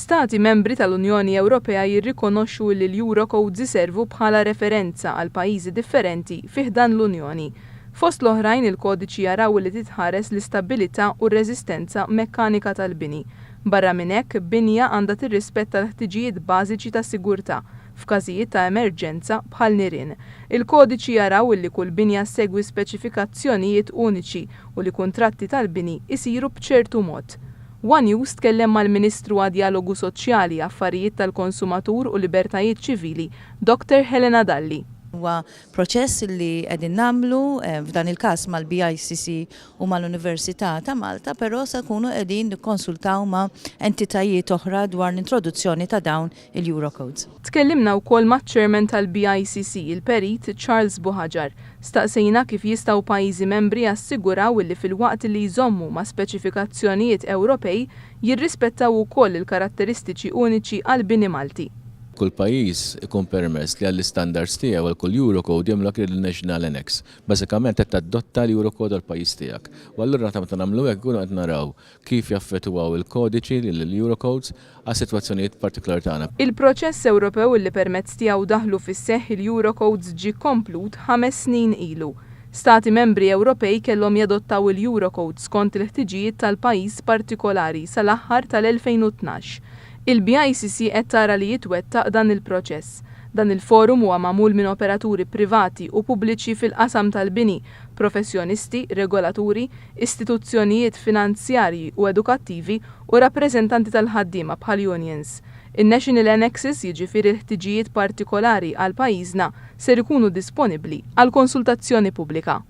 Stati membri tal-Unjoni Ewropea jirrikonoxxu illi l-Eurocodes iservu bħala referenza għal pajjiżi differenti fi ħdan l-Unjoni. Fost l-oħrajn il-kodiċi jaraw illi titħares l-istabbilità u r-reżistenza mekkanika tal-bini. Barra minn hekk, binja għandha tirrispetta l-ħtiġijiet bażiċi ta' sigurtà f'każijiet ta' emerġenza bħal nirien. Il-kodiċi jaraw illi kull binja ssegwi speċifikazzjonijiet uniċi u li kuntratti tal-bini jsiru b'ċertu mod. One News tkellem mal-Ministru għad-Djalogu Soċjali, Affarijiet tal-Konsumatur u Libertajiet Ċivili, Doctor Helena Dalli. Huwa proċess li qegħdin nagħmlu f'dan il-każ mal-BICC u mal-Università ta' Malta, però se nkunu qegħdin nikkonsultaw ma' entitajiet oħra dwar l-introduzzjoni ta' dawn il-Eurocodes. Tkellimna wkoll maċ-Chairman tal-BICC, il-Perit Charles Buhagiar. Staqsejna kif jistgħu pajjiżi membri jassiguraw illi filwaqt li jżommu ma' speċifikazzjonijiet Ewropej, jirrispettaw ukoll il-karatteristiċi uniċi għall-bini Malti. Kull pajjiż ikun permess li għall-istandards tiegħu għal kull Eurocode jagħmlu dak li l-National Annex. Bażikament qed tadotta l-Eurocode għall-pajjiż tiegħek. U allura meta nagħmlu hekk inkunu qed naraw kif jaffettwaw il-kodiċi lill-Eurocodes għas-sitwazzjonijiet partikolari tagħna. Il-proċess Ewropew li permezz tiegħu daħlu fis-seħħ il-Eurocodes ġie komplut ħames snin ilu. Stati membri Ewropej kellhom jadottaw il-Eurocodes skont il-ħtiġijiet tal-pajjiż partikolari sal-aħħar tal-2012. Il-BICC qed tara li jitwettaq dan il-proċess. Dan il-forum huwa magħmul minn operaturi privati u pubbliċi fil-qasam tal-bini, professjonisti, regolaturi, istituzzjonijiet finanzjarji u edukattivi u rappreżentanti tal-ħaddiema bħal unions. In-National Annexes, jiġifieri l-ħtiġijiet partikolari għal pajjiżna, ser ikunu disponibbli għal konsultazzjoni pubblika.